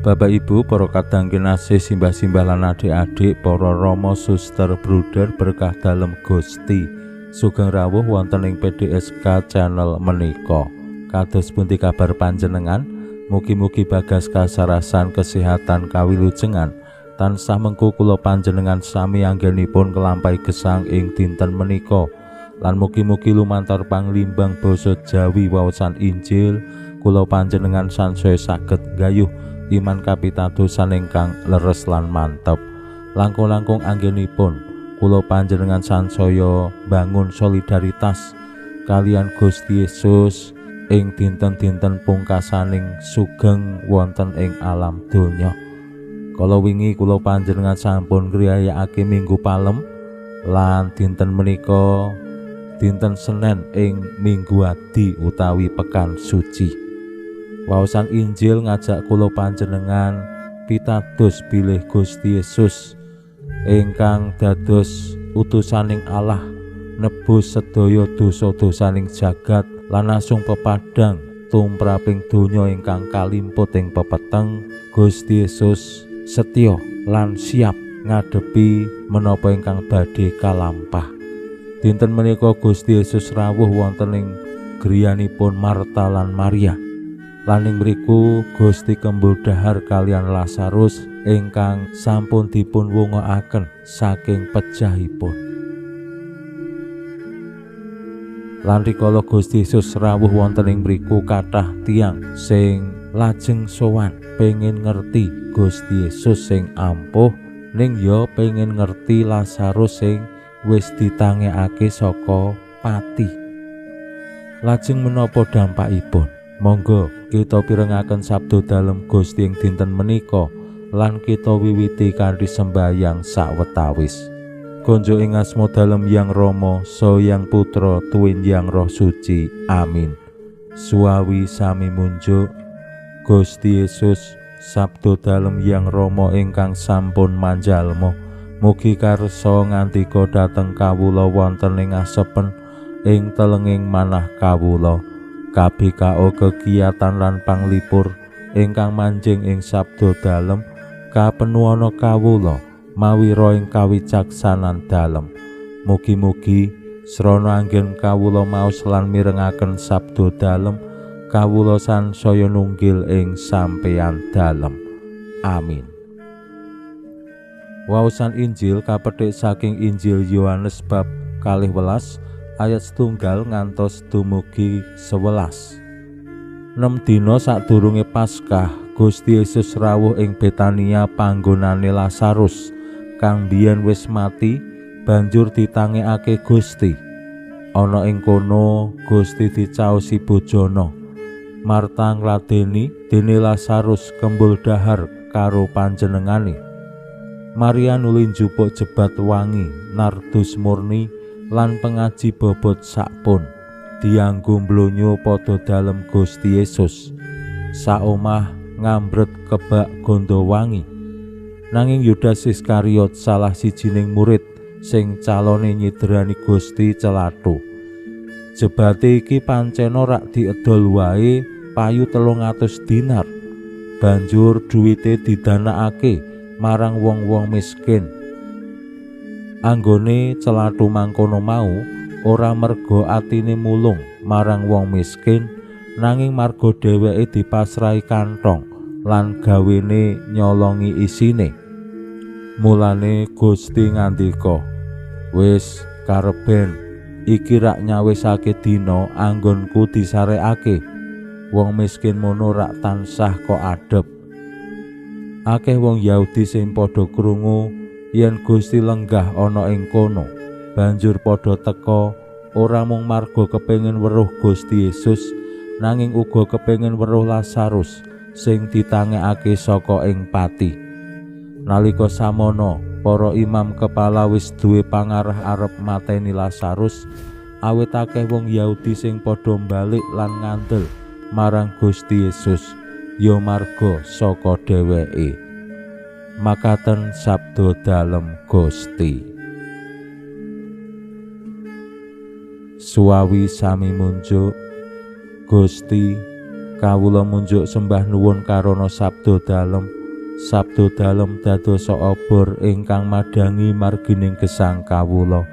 Bapak Ibu, para kadang kinasih, simbah-simbah lan adik-adik, para rama, suster, bruder berkah dalem Gusti. Sugeng rawuh wonten ing PDSK channel menika. Kados pundi kabar panjenengan? Mugi-mugi bagas kasarasan kesehatan kawilujengan tansah mengku kula panjenengan sami anggenipun nglampahi gesang ing dinten menika. Lan mugi-mugi lumantar panglimbang basa Jawi waosan Injil kula panjenengan sansaya saged nggayuh iman kapitadosan ingkang leres lan mantep. Langkung-langkung anggenipun kula panjenengan sansaya bangun solidaritas kalian Gusti Yesus ing dinten-dinten pungkasaning sugeng wonten ing alam donya. Kala wingi kula panjenengan sampun ngriyayakake Minggu Palem lan dinten menika dinten Senen ing Minggu Adi utawi Pekan Suci. Waosan Injil ngajak kula panjenengan pitados bilih Gusti Yesus ingkang dados utusaning Allah nebus sedaya dosa-dosaning jagat lan asung pepadang tumraping donya ingkang kalimput ing pepeteng. Gusti Yesus setya lan siap ngadepi menapa ingkang badhe kalampah. Dinten menika Gusti Yesus rawuh wonten ing griyanipun Marta lan Maria. Lan ing mriku Gusti kembul dahar kalian Lazarus ingkang sampun dipun wungakaken saking pejahipun. Lan rikala Gusti Yesus rawuh wonten ing mriku kathah tiyang sing lajeng sowan pengin ngerti Gusti Yesus sing ampuh, ning ya pengin ngerti Lazarus sing wis ditangekake saka pati. Lajeng menapa dampakipun? Monggo kita pirengaken sabda dalem Gusti ing dinten menika lan kita wiwiti kanthi sembahyang sawetawis. Konjuk ing asma dalem Yang Rama, Saha Yang Putra, tuwin Yang Roh Suci. Amin. Suawi sami munjuk Gusti Yesus, sabda dalem Yang Rama ingkang sampun manjalma, mugi karsa ngandika dhateng kawula wonten ing asepen ing telenging manah kawula. KBKO kegiatan lan panglipur ingkang manjing ing sabda dalem kapenuana kawula mawi ro ing kawicaksanan dalem. Mugi-mugi srana anggen kawula maos lan mirengaken sabda dalem kawula sansaya nunggil ing sampeyan dalem. Amin. Waosan Injil kapethik saking Injil Yohanes bab 12 ayat 1 ngantos dumugi 11. 6 dina sadurunge Paskah, Gusti Yesus rawuh ing Betania panggonane Lazarus kang biyen wis mati banjur ditangekake Gusti. Ana ing kono Gusti dicaosi bojone. Marta ngladeni dene Lazarus kembul dahar karo panjenengane. Maria nuli njupuk jebat wangi nardus murni lan pengaji bobot sakpun dianggo mblonyo padha dalem Gusti Yesus. Saomah ngambret kebak gondo wangi. Nanging Yudas Iskariot salah sijining murid sing calone nyidrani Gusti celathu. Jebate iki pancen ora diedol wae payu 300 dinar. Banjur duwite didanakake marang wong-wong miskin. Anggone celathu mangkono mau ora merga atine mulung marang wong miskin, nanging marga dheweke dipasrahi kantong lan gawene nyolongi isine. Mulane Gusti ngandika, "Wis kareben iki rak nyawisake dina anggonku disarekake. Wong miskin mono rak tansah kok adep." Akeh wong Yahudi sing padha krungu yen Gusti lenggah ana ing kono, banjur padha teka ora mung marga kepengin weruh Gusti Yesus, nanging uga kepengin weruh Lazarus sing ditangekake saka ing pati. Nalika samono Para imam kepala wis duwe pangarah arep mateni Lazarus, awit akeh wong Yahudi sing padha balik lan ngandel marang Gusti Yesus ya marga saka dheweke. Makaten sabda dalem Gusti. Suwawi sami munjuk Gusti, kawula munjuk sembah nuwun karana sabda dalem. Sabda dalem dadosa obor ingkang madhangi margining gesang kawula.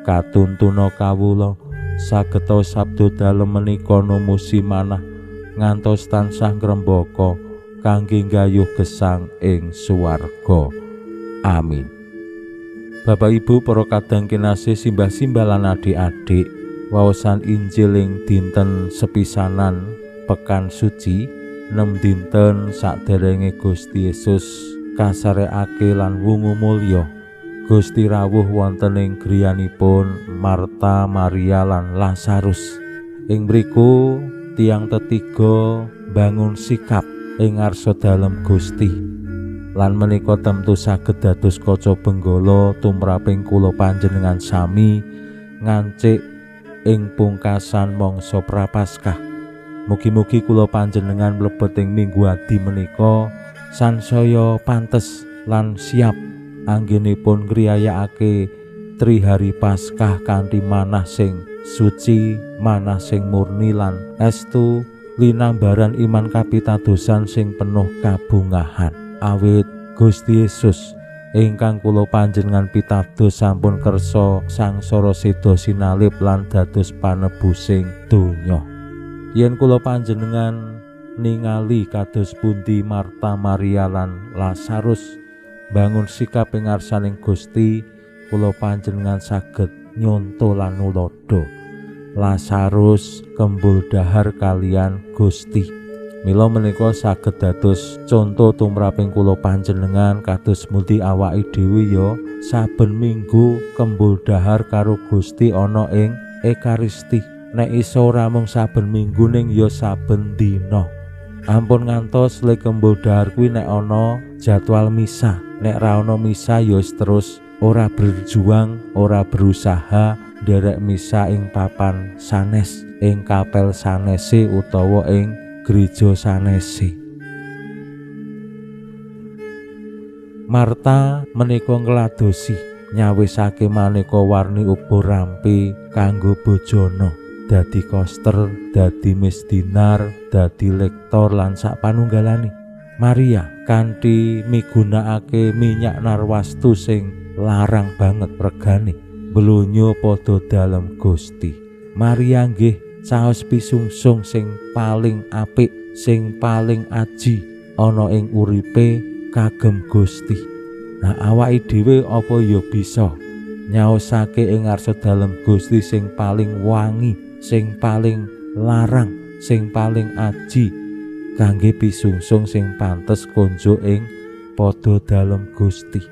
Katuntuna kawula sageta sabda dalem menika numusi manah ngantos tansah ngrembaka kangge nggayuh gesang ing swarga. Amin. Bapak Ibu para kadang kinasih, simbah-simbah lan adik-adik, waosan Injil ing dinten sepisanan pekan suci 6 dinten saderenge Gusti Yesus kasarekake lan wungu mulya. Gusti rawuh wonten ing griyanipun Marta, Maria lan Lazarus. Ing mriku tiyang tetiga bangun sikap ing ngarsa dalem Gusti. Lan menika temtu saged dados kaca benggala tumraping kula panjenengan sami ngancik ing pungkasan mangsa Prapaskah. Mugi-mugi kula panjenengan mlebet ing Minggu Adi menika sansaya pantes lan siap anggenipun ngriyayakake trihari Paskah kanthi manah sing suci, manah sing murni lan estu linambaran iman kapitadosan sing penuh kabungahan. Awit Gusti Yesus ingkang kula panjenengan pitados sampun kersa sangsara seda sinalib lan dados panebusing donya. Yen kula panjenengan ningali kados pundi Marta, Maria lan Lazarus bangun sikap ing ngarsaning Gusti, kula panjenengan saged nyonto lan nulodo Lazarus kembul dahar kalian Gusti. Mila menika saged dados conto tumraping kula panjenengan kados mundi awake dhewe ya saben minggu kembul dahar karo Gusti ana ing Ekaristi. Nek iso ora mung saben minggu ning ya saben dina. Ampun ngantos le kembul dahar kuwi nek ana jadwal misa. Nek ra ana misa ya terus ora berjuang, ora berusaha nderek misa ing papan sanes, ing kapel sanese utawa ing gereja sanese. Marta menika ngladosi nyawisake maneka warni ubo rampe kanggo bojone, dadi koster, dadi misdinar, dadi lektor lan sak panunggalane. Maria kanthi migunakake minyak narwastu sing larang banget regane, blonyo padha dalem Gusti. Maria nggih caos pisungsung sing paling apik, sing paling aji ana ing uripe kagem Gusti. Nah, awake dhewe apa ya bisa nyaosake ing ngarsa dalem Gusti sing paling wangi, sing paling larang, sing paling aji kangge pisungsung sing pantes konjuk ing padha dalem Gusti.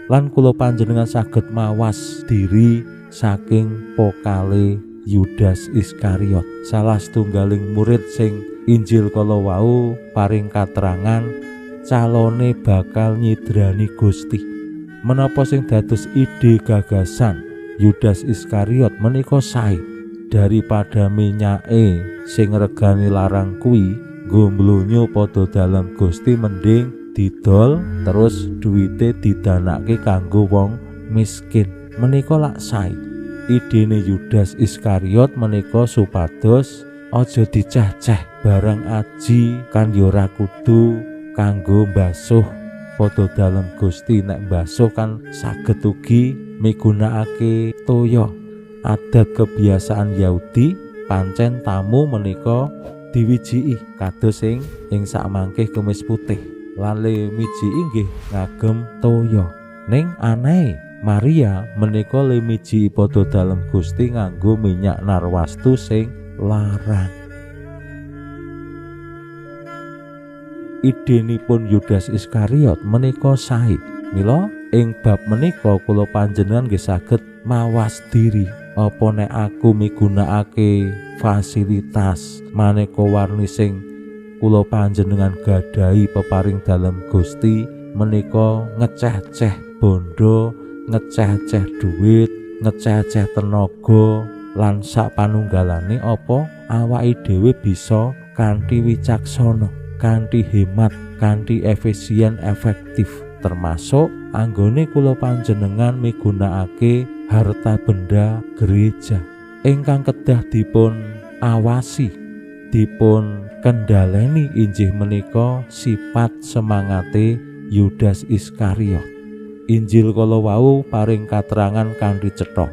Lan kula panjenengan saged mawas diri saking pokale Yudas Iskariot, salah setunggaling murid sing Injil kala wau paring katerangan calone bakal nyidrani Gusti. Menapa sing dados ide gagasan Yudas Iskariot menika sae daripada minyake sing regane larang kuwi nggo mblonyo padha dalem Gusti, mending didol terus duwite didanake kanggo wong miskin. Menika lak sae. Idene Yudas Iskariot menika supados aja diceh-ceh barang aji kan ya ora kudu kanggo mbasuh padha dalem Gusti. Nek mbasuh kan saged ugi migunakake toya. Adat kebiasaan Yahudi pancen tamu menika diwijiki kados sing ing sakmangke kemis putih lan le mijiki nggih ngagem toya. Ning aneh Maria menika le mijiki padha dalem Gusti nganggo minyak narwastu sing larang. Idenipun Yudas Iskariot menika sae. Mila ing bab menika kula panjenengan nggih saged mawas diri. Apa nek aku migunakake fasilitas maneka warni sing kula panjenengan gadahi peparing dalem Gusti menika ngeceh-ceh bondo, ngeceh-eceh duit, ngeceh-eceh tenaga lan sak panunggalane, apa awake dhewe bisa kanthi wicaksana, kanthi hemat, kanthi efisien, efektif, termasuk anggone kula panjenengan migunakake harta benda gereja ingkang kedah dipun awasi, dipun kendaleni injih menika sifat semangate Yudas Iskariot. Injil kala wau paring katerangan kanthi cetha.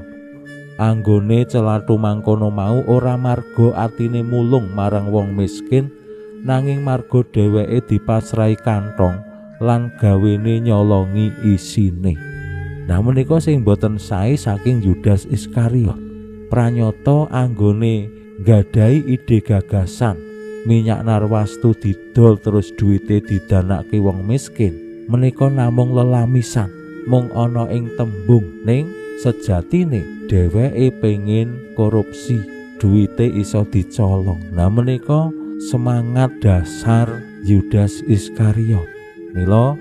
Anggone celathu mangkono mau ora marga atine mulung marang wong miskin, nanging marga dheweke dipasrahi kantong lan gawene nyolongi isine. Nah menika sing boten sae saking Yudas Iskariot. Pranyata anggone nggadahi ide gagasan minyak narwastu didol terus duwite didanake wong miskin, menika namung lelamisan, mung ana ing tembung, ning sejatine dheweke pengin korupsi, duwite iso dicolong. Nah menika semangat dasar Yudas Iskariot. Mila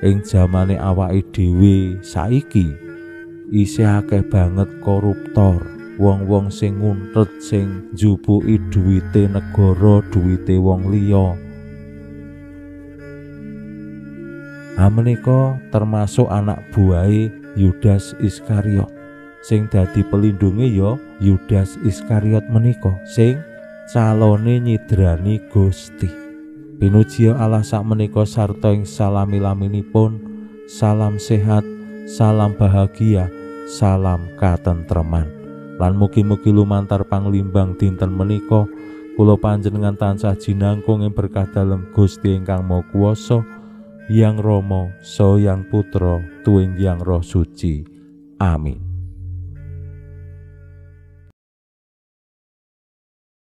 ing jamane awake dhewe saiki isih akeh banget koruptor, wong-wong sing nguntet, sing njupuki duwite negara, duwite wong liya. Menika termasuk anak buahe Yudas Iskariot. Sing dadi pelindunge ya Yudas Iskariot menika sing calone nyidrani Gusti. Pinuji Allah sakmenika sarta ing salami-laminipun, salam sehat, salam bahagia, salam katentreman. Lan mugi-mugi lumantar panglimbang dinten menika kula panjenengan tansah jinangkung ing berkah dalem Gusti ingkang Maha Kuwasa, Yang Rama, Saha Yang Putra, tuwin Yang Roh Suci. Amin.